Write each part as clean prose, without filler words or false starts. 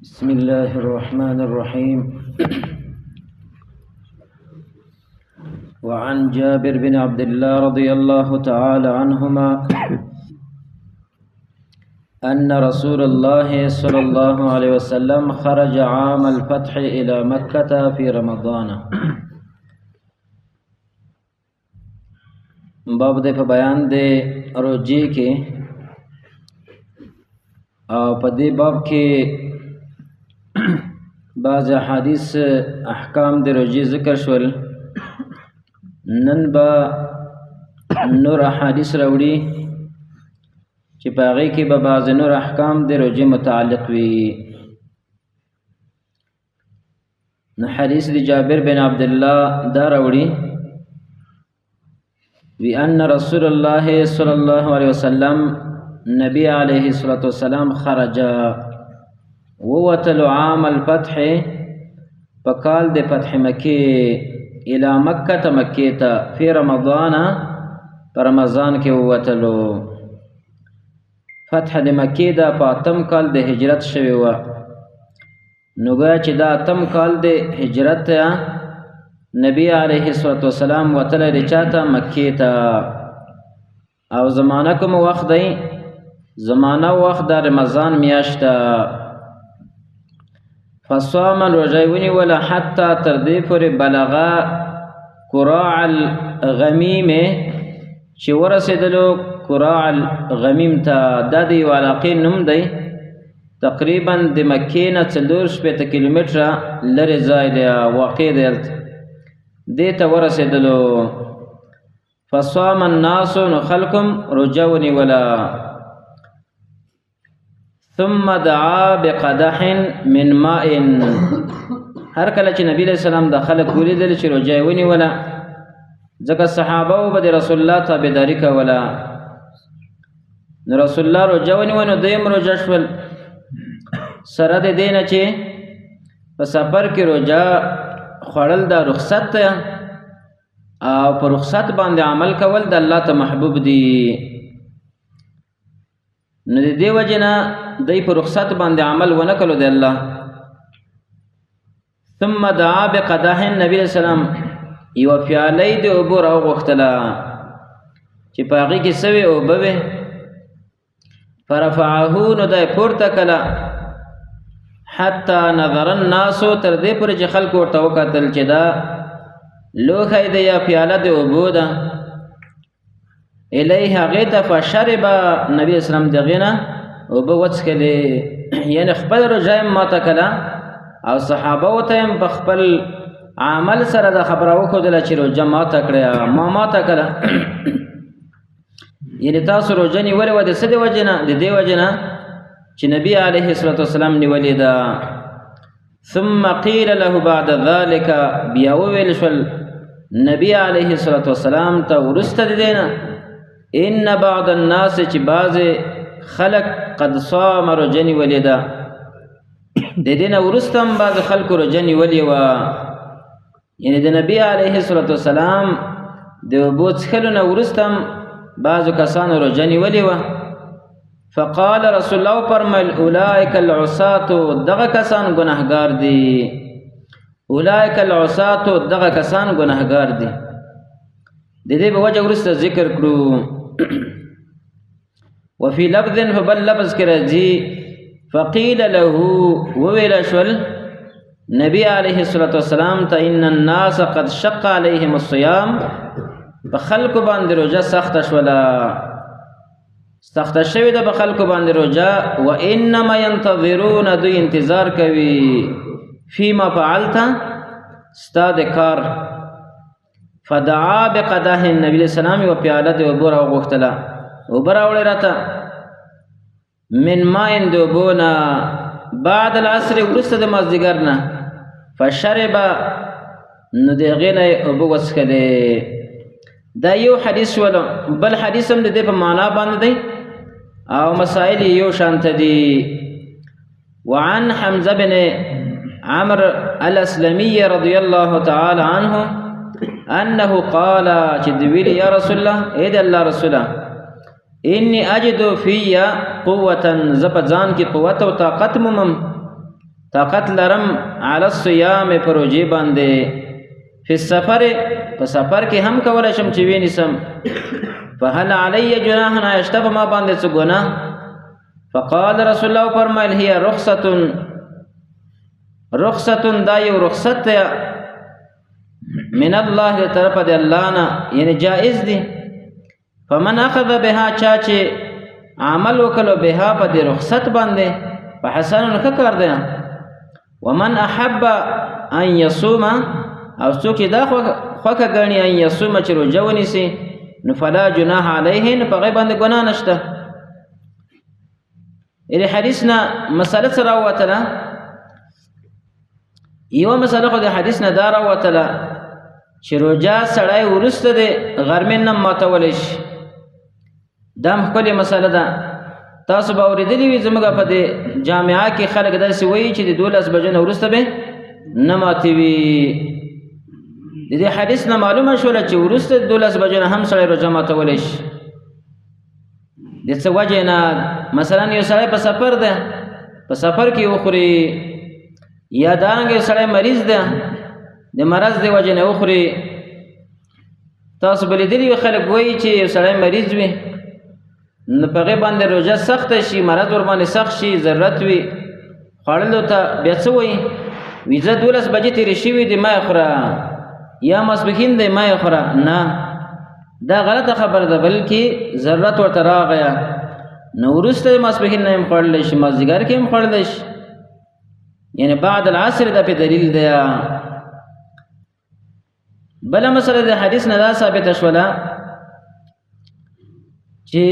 بسم الله الرحمن الرحيم. وعن جابر بن عبد الله رضي الله تعالى عنهما أن رسول الله صلى الله عليه وسلم خرج عام الفتح إلى مكة في رمضان. باب دې په بیان د روجې کې، او په دې باب کې بعض احادیث احکام د روجې ذکر شول. نن به نور احادیث راوړي چې په هغې کې به بعضې نور احکام د روجې متعلق وي. نو حدیث د جابر بن عبدالله دا راوړي وی ان رسول الله صلی الله علیه وسلم نبی علیه الصلاة والسلام خرج ووتل عام الفتح په کال د فتح مکې الى مکه ته مکې ته فی رمضان په رمضان کې ووتلو. فتح د مکې دا په اتم کال د هجرت شوې وه. نو ګویا چې دا اتم کال د هجرت ته نبی علیه الصلاة والسلام وتلی دی چا ته؟ مکې ته. او زمانه کوم وخت دی؟ زمانه وخت د رمضان میاشت ده. فصام روژه یې ونیوله حتی تر دې پورې بلغه کراع الغمیم، چې ورسېدلو کراع الغمیم ته. دا د یو علاقې نوم دی، تقریبا د مکې نه 64 کیلومتره لرې ځای دی، واقع دی هلته. دې ته ورسېدلو. فصام الناس، نو خلکم روژه ونیوله. ثم دعا بقدح من ماء. هر کله چې نبی علیہ السلام د خلک ولیدل چې روژه یې ونیوله، ځکه صحابه به د رسول الله تابعداري کوله، نو رسول الله روژه ونیوه نو دوی هم روژه شول. سره د دې نه چې په سفر کې روژه خوړل دا رخصت ده، او په رخصت باندې عمل کول د الله ته محبوب دی. نو د دې وجې نه دی په رخصت باندې عمل ونه کړو د الله. ثم دعا بقدح، نبی علیہ السلام یوه پیالۍ د اوبو راوغوښتله چې په هغې کې سوې اوبه وې. فرفعه، نو دی پورته کله حتی نظر الناس، تر دې پورې چې خلکو ورته وکتل چې دا لوښی دی یا پیاله د اوبو ده. الیه، هغې ته. فشرب، نبی اسلام د هغې نه اوبه وڅښلې، یعنې خپل روژه یې ماته کړه او صحابه ته یې په خپل عمل سره دا خبره وښودله چې روژه ماته کړه، ما ماته کړه. یعنې تاسو روژه نیولې وه د څه د وجې نه؟ د دې وجې نه چې نبی علیه الصلاة والسلام نیولې ده. ثم قیل له بعد ذلك، بیا وویل شول نبی علیه الصلاة والسلام ته وروسته د دې نه ان بعض الناس، چې بعضې خلک قد صام، روژه نیولې ده. د دې نه وروسته هم بعضې خلکو روژه نیولې وه. یعنې د نبی علیه الصلاة والسلام د اوبو څښلو نه وروسته هم بعضو کسانو روژه نیولې وه. فقال رسول الله فرمایل اولئک العصاة، دغه کسان ګناهګار دي. اولئک العصاة، دغه کسان ګناهګار دي. د دې په وجه وروسته ذکر کړو. وفي لفظ، په بل لفظ کې راځي فقیل له، وویل شول نبی علیه الصلاة والسلام ته ان الناس قد شق علیهم الصیام، په خلکو باندې روژه سخته شوله، سخته شوې ده په خلکو باندې روژه. و انما ينتظرون، دوی انتظار کوي فيما فعلت، ستا د کار. فدعا بقدح، النبي علیہ السلام یوه پیاله د اوبو راوغوښتله، اوبه راوړې راته من ماء د اوبو نه بعد العصر، وروسته د مازدیګر نه. فشرب، نو د هغې نه یې اوبه وڅښلې. دا یو حدیث شولو. بل حدیث هم د دې په معنا باندې دی او مسائل یې یو شانته دي. وعن حمزة بن عمرو الأسلمي رضي الله تعالى عنه أنه قال، چې د ویلي یا رسول الله، ای د الله رسوله، انی اجد فی قوة، زه په ځان کې قوت او طاقت مومم. طاقت لرم علی الصيام پر روژې باندې، فی السفر په سفر کې هم کولی شم چې ویې نیسم. فهل علی جناح، آیا شته په ما باندې څه ګناه؟ فقال رسول الله فرمایل هي رخصة، رخصة دا یو رخصت دی من الله د طرفه د الله نه، یعنی جائز دی. فمن اخذ بها، چا چې عمل وکړو بها په دې رخصت باندې فحسن، ښه کار دی. ومن احب ان يصوم، او څوک چې دا خوښه ګڼي ان يصوم چې روژه ونیسي نو فلا جناح علیه، نو په هغې باندې ګناه نشته. دې حدیث نه مسله څه راووتله؟ یوه مسله خو د حدیث نه دا راووتله چې روژه سړی وروسته د غرمې نه ماتولی شي. دا هم ښکلې مسله ده. تاسو به اورېدلي وي زموږ په دې جامعه کې خلک داسې وایي چې د 12 بجو نه وروسته به نه ماتوي. د دې حدیث نه معلومه شوله چې وروسته د 12 بجو نه هم سړی روژه ماتولی شي. د څه وجې نه؟ مثلا یو سړی په سفر دی، په سفر کې وخوري، یا دارنګه یو سړی مریض دی، د مرض د وجې نه وخوري. تاسو به لیدلي وي خلک وایي چې یو سړی مریض وي نو په هغې باندې روژه سخته شي، مرض ورباندې سخت شي، ضرورت وي خوړلو ته، بیا څه وایي؟ وي زه 12 بجې تېرې شوي دي ما یې خوره، یا ماسپښین دی ما یې خوره. نه، دا غلطه خبره ده، بلکې ضرورت ورته راغی نو وروسته یې ماسپښین نه هم خوړلی شي، مازدیګر کې هم خوړلی شي، یعنی بعد العصر دا پې دلیل دی. بله مسله د حدیث نه دا ثابته شوله چې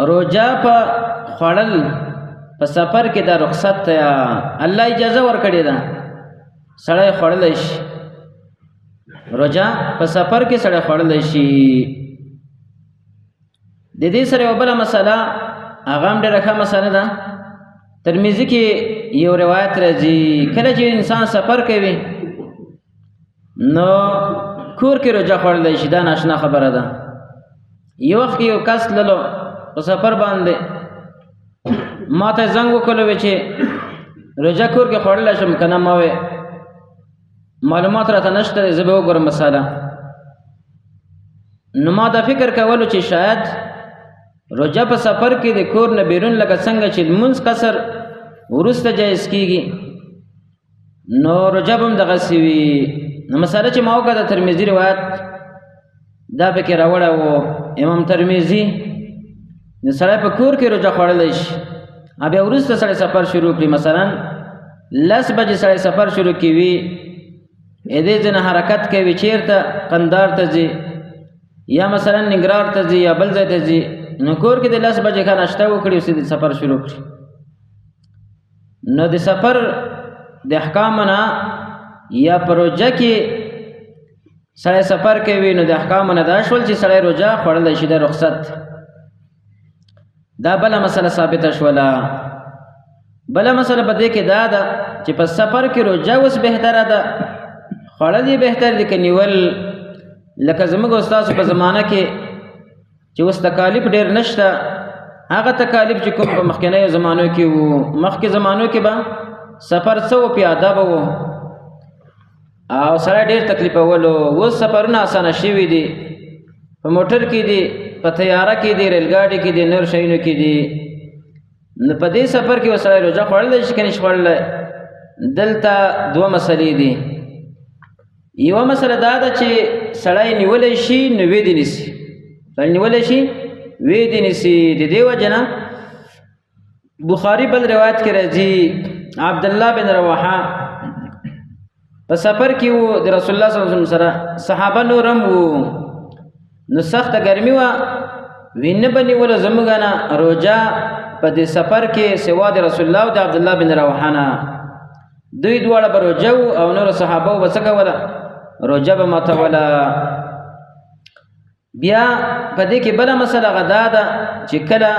روژه په خوړل په سفر کې دا رخصت دی، الله اجازه ورکړې ده، سړی خوړلی شي. روژه په سفر کې سړی خوړلی شي. د دې سره یوه بله مسله، هغه هم ډېره ښه مسله ده. ترمذي کې یو روایت راځي، کله چې انسان سفر کوي نو کور کې روژه خوړلی شي، دا ناشنا خبره ده. یو وخت یو کس تللو په سفر باندې، ما ته زنګ وکړو چې روژه کور کې خوړلی شم که نه؟ ما وې معلومات راته نشته دی، زه به وګورم مسله. نو ما دا فکر کولو چې شاید روژه په سفر کې د کور نه بیرون لکه څنګه چې لمونځ قصر وروسته جایز کیږي نو روژه به هم دغسې وي. نو مسله چې ما وکړه د ترمذي روایت دا پکې راوړی و امام ترمذي، نو سړی په کور کې روژه خوړلی شي او بیا وروسته سړی سفر شروع کړي. مثلا 10 بجې سړی سفر شروع کوي، دې ځای نه حرکت کوي چېرته قندار ته ځي یا مثلا ننګرهار ته ځي یا بل ځای ته ځي، نو کور کې د 10 بجې ښه ناشته وکړي اوس د سفر شروع کړي. نو د سفر د احکامو نه یا په روژه کې سړی سفر کوي نو د احکامو نه دا شول چې سړی روژه خوړلی شي د رخصت. دا بله مسله ثابته شوله. بله مسله په دې کې دا ده چې په سفر کې روژه اوس بهتره ده، خوړل یې بهتر دي که نیول؟ لکه زموږ استادو په زمانه کې چې اوس تکالیف ډېر نشته، هغه تکالیف چې کوم په مخکنیو زمانو کې وو، مخکې زمانو کې به سفر څه و، پیاده به و او سړی ډېر تکلیفولو. اوس سفرونه اسانه شوي دي، په موټر کې دي، په طیاره کې دي، ریل ګاډي کې دي، نور شیونو کې دي. نو په دې سفر کې سړی روژه خوړلی شي که نه شي خوړلی؟ دلته دوه مسلې دي. یوه مسله دا ده چې سړی نیولی شي نو ویې دې نیسي، سړی نیولی شي ویې دې نیسي. د دې وجې نه بخاري بل روایت کې راځي عبدالله بن رواحه په سفر کې وو د رسول الله صلی الله علیه وسلم سره، صحابه نور هم وو، نو سخته ګرمي وه، وی نه به نیوله زموږ نه روژه په دې سفر کې سوا د رسول الله او د عبدالله بن رواحه نه، دوی دواړه به روژه وو او نورو صحابه به څه کوله؟ روژه به ماتوله. بیا په دې کې بله مسله هغه دا ده چې کله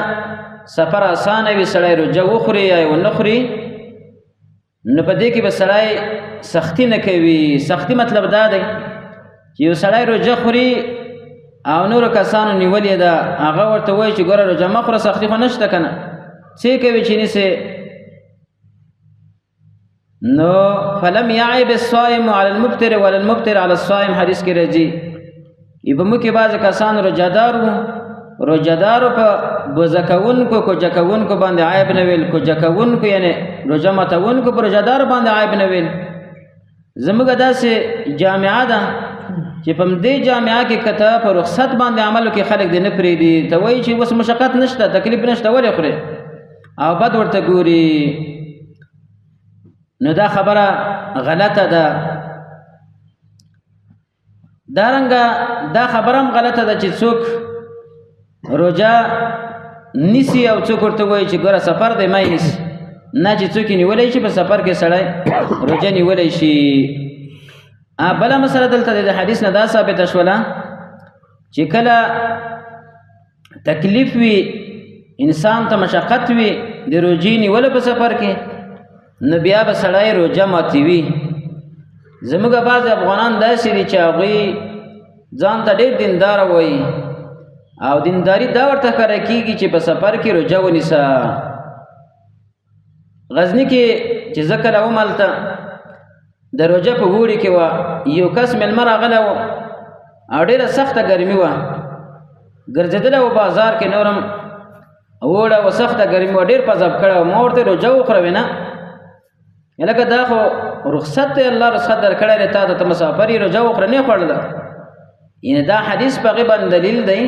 سفر اسانه وي سړی روژه وخوري یا یې ونه خوري، نو په دې کې به سړی سختی نه کوي. سختی مطلب دا دی چې یو سړی روژه خوري او نورو کسانو نیولې ده، هغه ورته وایي چې ګوره روژه مه خوره، سختی خو نشته که نه، څه کوي چې نیسې؟ نو فلم يعب الصائم على المفطر ولا المفطر على الصائم حدیث کې راځي. په موږ کې بعضې کسان روژهدار وو، روژهدارو په بوزه کوونکو کوجه کوونکو باندې عیب نه ویل، کوجه کوونکو یعنې روژه ماتوونکو په روژهدارو باندې عیب نه ویل. زموږ داسې جامعه ده چې په همدې جامعه کې که ته په رخصت باندې عمل وکړې خلک دې نه پرېږدي، ته وایي چې اوس مشقت نشته تکلیف نشته ولې خورې او بد ورته ګوري. نو دا خبره غلطه ده. دارنګه دا خبره هم غلطه ده چې څوک روژه نیسي او څوک ورته وایي چې ګوره سفر دی ما یې نیسي، نه چې څوک یې نیولی شي په سفر کې سړی روژه نیولی شي. بله مسله دلته د حدیث نه دا ثابته شوله چې کله تکلیف وي انسان ته مشقت وي د روژې نیولو په سفر کې، نو بیا به سړی روژه ماتوي. زموږ بعضې افغانان داسې دي چې هغوی ځان ته ډېر دیندار وایي او دینداري دا ورته ښکاره کېږي چې په سفر کې روژه ونیسه. غزني کې چې زه کله وم هلته د روژه په اوړي کې وه، یو کس مېلمه راغلی و او ډېره سخته ګرمي وه، ګرځېدلی و بازار کې، نورم اوړه وه سخته ګرمي وه، ډېر پزاب کړی و. ما ورته روژه وخوره وې نه، لکه دا خو رخصت دی، الله رخصت درکړی دی تا ته، ته مسافر یې روژه وخوره، نه یې خوړله. یعنې دا حدیث په هغې باندې دلیل دی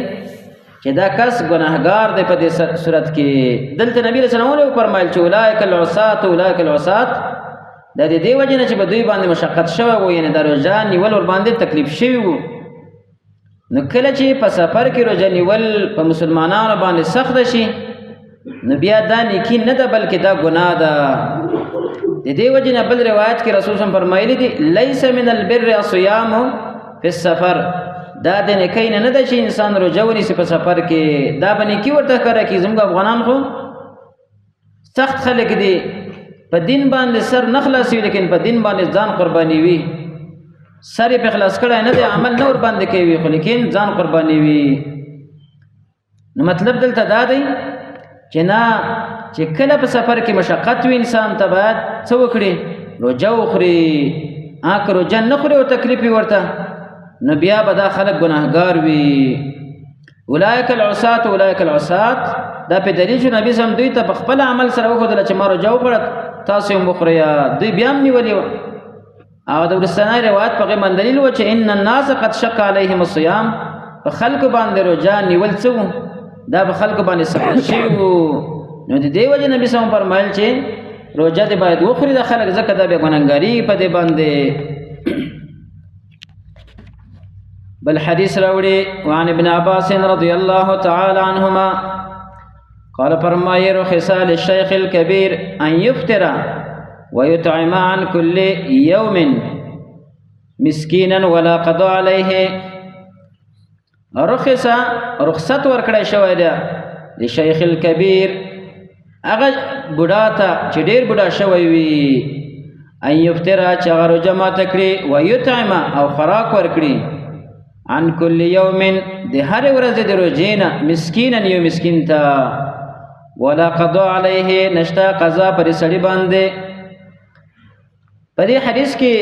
چې دا کس ګناهګار دی په دې صورت کې. دلته نبی علیه السلام ولې وفرمایل چې اولئک العصات اولئک العصات؟ دا د دې وجې نه چې په دوی باندې مشقت شوی و، یعنې د روژه نیول ورباندې تکلیف شوي وو. نو کله چې په سفر کې روژه نیول په مسلمانانو باندې سخت شي نو بیا دا نیکي نه ده بلکې دا ګناه ده. د دې وجې نه بل روایت کې رسول صم فرمایلي دي لیس من البر الصیام فی السفر، دا د نیکۍ نه نه ده چې انسان روژه ونیسي په سفر کې، دا به نیکي ورته ښکاره کړي. زموږ افغانان خو سخت خلک دي، په دین باندې سر نه خلاصوي لیکن په دین باندې ځان قربانوي، سر یې په خلاص کړی نه دی، عمل نه ورباندې کوي خو لیکن ځان قربانوي. نو مطلب دلته دا دی چې نه چې کله په سفر کې مشقت وي انسان ته باید څه وکړي؟ روژه وخوري. که روژه نه خوري او تکلیف وي ورته نو بیا به دا خلک ګناهګار وي. اولئک العصات اولئک العصات، دا په دلیل چې نبی سم دوی ته په خپل عمل سره وښودله چې ما روژه وخوړه تاسو یې هم وخورئ، دوی بیا هم نیولې وه. او د وروستنی روایت په هغې باندې دلیل و چې ان الناس قد شق علیهم الصیام، په خلکو باندې روژه نیول څه وو؟ دا په خلکو باندې سخت شوي وو. نو د دې وجې نبی سم فرمایل چې روژه دې باید وخوري د خلک، ځکه دا بیا ګناهګاري په دې باندې. بل حدیث راوړي وعن ابن عباس رضی الله تعالی عنهما قال فرمایي رخص للشیخ الكبير ان يفطر ويطعم عن كل يوم مسكينا ولا قضاء عليه. رخص رخصت ورکړی شوی دی لشیخ الکبیر، هغه بوډا ته چې ډېر بوډا شوی وي، ان یفطر چې هغه روژه ماته کړي، ویطعم او خوراک ورکړي، عن كل یوم د هرې ورځې د روژې نه، مسکینا یو مسکین ته، ولا قضاء علیه نشته قضا پر سړي باندې. په دې حدیث کې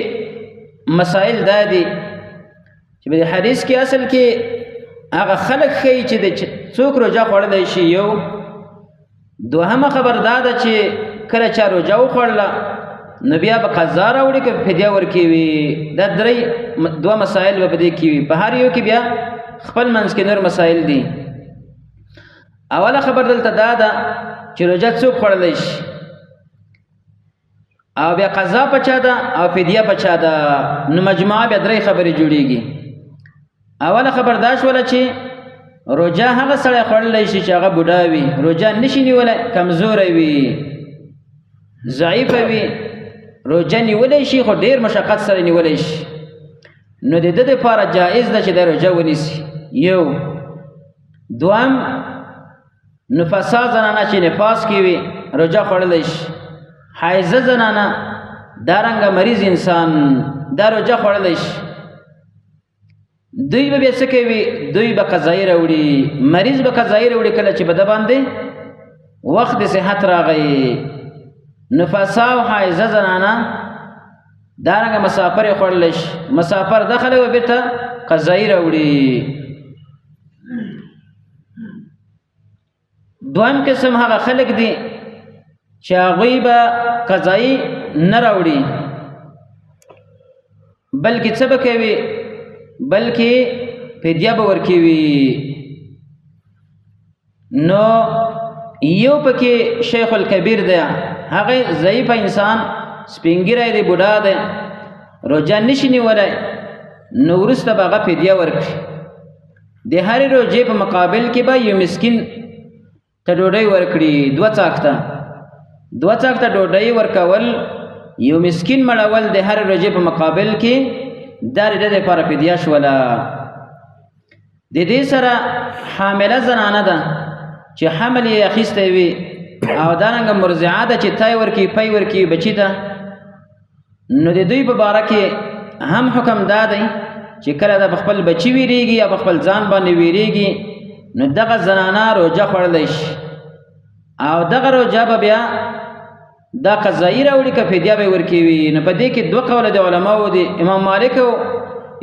مسائل دا دي چې په دې حدیث کې اصل کې هغه خلک ښیي چې د څوک روژه خوړلی شي. یو دوهمه خبر دا ده چې کله چا روژه وخوړله نو بیا به قضا راوړي که فدیه ورکوي. دا درې دوه مسائل به په دې کې وي، په هر یو کې بیا خپل منځ کې نور مسائل دي. اوله خبر دلته دا ده چې روژه څوک خوړلی شي او بیا قضا په چا ده او فدیه په چا ده، نو مجموعه بیا درې خبرې جوړیږي. اوله خبر دا شوله چې روژه هغه سړی خوړلی شي چې هغه بوډا وي، روژه نشي نیولی، کمزوری وي، ضعیفه وي، روژه نیولی شي خو ډېر مشقت سره نیولی شي، نو د ده دپاره جایز ده چې د روژه ونیسي. یو دوهم نفسا زنانه چې نفاس کې وي روژه خوړلی شي، حایزه زنانه، دارنګه مریض انسان دا روژه خوړلی شي. دوی به بیا څه کوي؟ دوی به قضایي راوړي، مریض به قضایي راوړي کله چې په ده باندې وخت د صحت راغی. نفسا او حایزه زنانه دارنګه مسافر یې خوړلی شي. مسافر دخله به بېرته قضایي راوړي. دویم قسم هغه خلک دي چې هغوی به قضایي نه راوړي، بلکې څه به کوي؟ بلکې فدیه به ورکوي. نو یو پکې شیخ الکبیر دی، هغه ضعیف انسان، سپینږیری دی، بوډا دی، روژه نشي نیولی، نو وروسته به هغه فدیه ورکړي. د هرې روژې په مقابل کې به یو مسکین ته ډوډۍ ورکړي، دوه څاښته، دوه څاښته ډوډۍ ورکول، یو مسکین مړول د هرې روژې په مقابل کې، دا د ده دپاره فدیه شوله. د دې سره حامله زنانه ده چې حمل یې اخیستی وي، او دارنګه مرضعه ده چې تای ورکوي، پی ورکوي بچي ته، نو د دوی په باره کې هم حکم دا دی چې کله دا په خپل بچي ویریږي یا په خپل ځان باندې ویریږي، نو دغه زنانه روژه خوړلی شي، او دغه روژه به بیا دا قضایي راوړي که فدیه به یې ورکوي. نو په دې کې دوه قوله د علماو دي. امام مالک او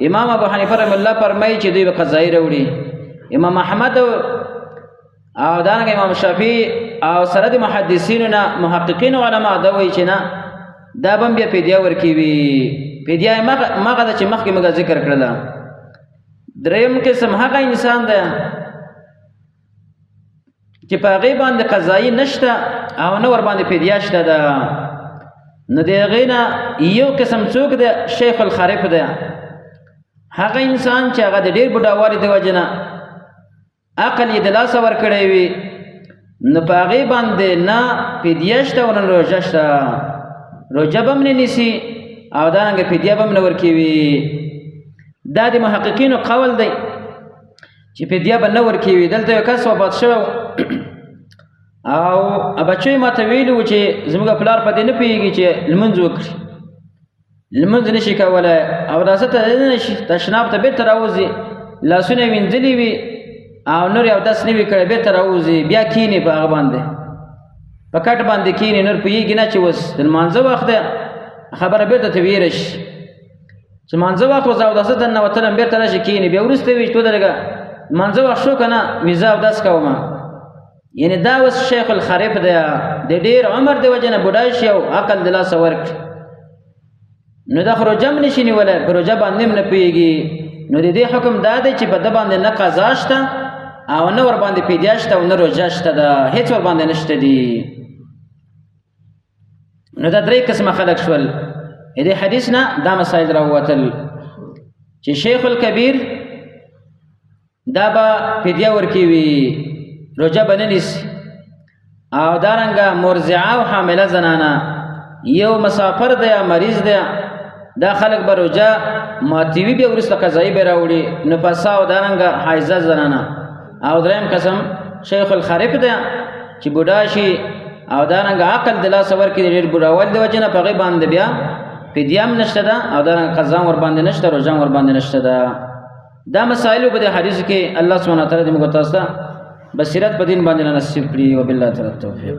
امام ابو حنیفه رحمه الله فرمایي چې دوی به قضایي راوړي. امام احمد او دارنګه امام شافعي او سره د محدثینو نه محققین علما دا وایي چې نه، دا به هم بیا فدیه ورکوي. فدیه یې مغه ده چې مخکې موږ ذکر کړله. دریم قسم هغه انسان دی چې په هغې باندې قضایي نشته او نه ورباندې فدیه شته ده. نو د هغې نه یو قسم څوک دی؟ شیخ الخرف دی، هغه انسان چې هغه د ډېر بوډاوالي د وجې نه عقل یې د لاسه ورکړی وي، نو په هغې باندې نه فدیه شته او نه روژه شته. روژه به هم نه نیسي او دارنګه فدیه به هم نه ورکوي. دا د محققینو قول دی چې فدیه به نه ورکوي. دلته یو کس وفات شوی او بچو یې ماته ویلي وو چې زموږ پلار په دې نه پوهېږي چې لمونځ وکړي، لمونځ نه شي کولی او داسه ته نه شي، تشناب ته بېرته راوځي، لاسونه یې وینځلي وي او نور یې اودس نه وي کړی، بېرته راوځي، بیا کښېني په هغه باندې، په کټ باندې کښېني، نور پوهېږي نه چې اوس د لمانځه وخت دی، خبره بېرته ته ویره شي چې لمانځه وخت اوس اوداسه ته ننوتلم، بېرته راشي کښېني، بیا وروسته وي چې ودرېږه لمانځه وخت شو که نه، وي زه اودس کوم. یعنې دا اوس شیخ الخرف دی، د ډېر عمر د وجې نه بوډا شي او عقل د لاسه ورکړي، نو دا خو روژه هم نشي نیولی، په روژه باندې هم نه پوهېږي. نو د دې حکم دا دی چې په ده باندې نه قضا شته او نه ورباندې فدیه شته او نه روژه شته ده، هېڅ ورباندې نشته دي. نو دا درې قسمه خلک شول. دې حدیث نه دا مسایل راووتل چې شیخ الکبیر دا به فدیه ورکوي، روژه به نه نیسي، او دارنګه مرضعه او حامله زنانه، یو مسافر دی یا مریض دی، دا خلک به روژه ماتوي، بیا وروسته قضایي به راوړي، نفسا او دارنګه حایضه زنانه. او دریم قسم شیخ الخرف دی چې بوډا شي او دارنګه عقل د لاسه ورکړي، د ډېر بوډاوالي د وجې نه په هغې باندې بیا فدیه هم نشته ده او دارنګه قضا هم ورباندې نشته، روژه هم ورباندې نشته ده. دا مسایلو په دې حدیث کې الله سبحانه وتعالی دې موږ تاسو ته بصیرت په دین باندې نصیب کړي. وبالله تعالی التوفیق.